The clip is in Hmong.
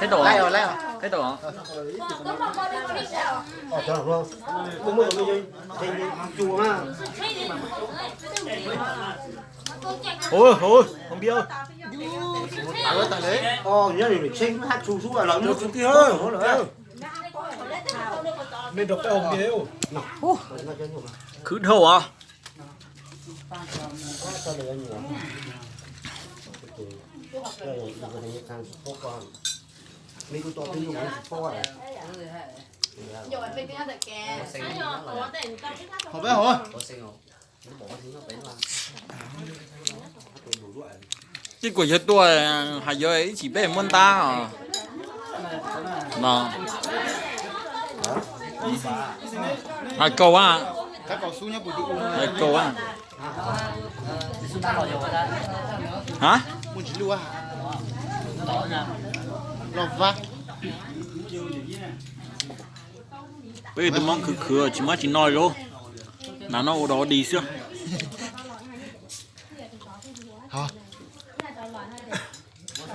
Teb tau, teb tau. Ui, ui, hauv npias. Khwv dhau as. Tib kuas yawg tuaj, hais yawg ib chim peb muab ntab os. No, hais kaus a, hais kaus a. Ha, peb tus mob khwv khwv tsis muab tsis no li. Nas no ua dog ua dig xwb.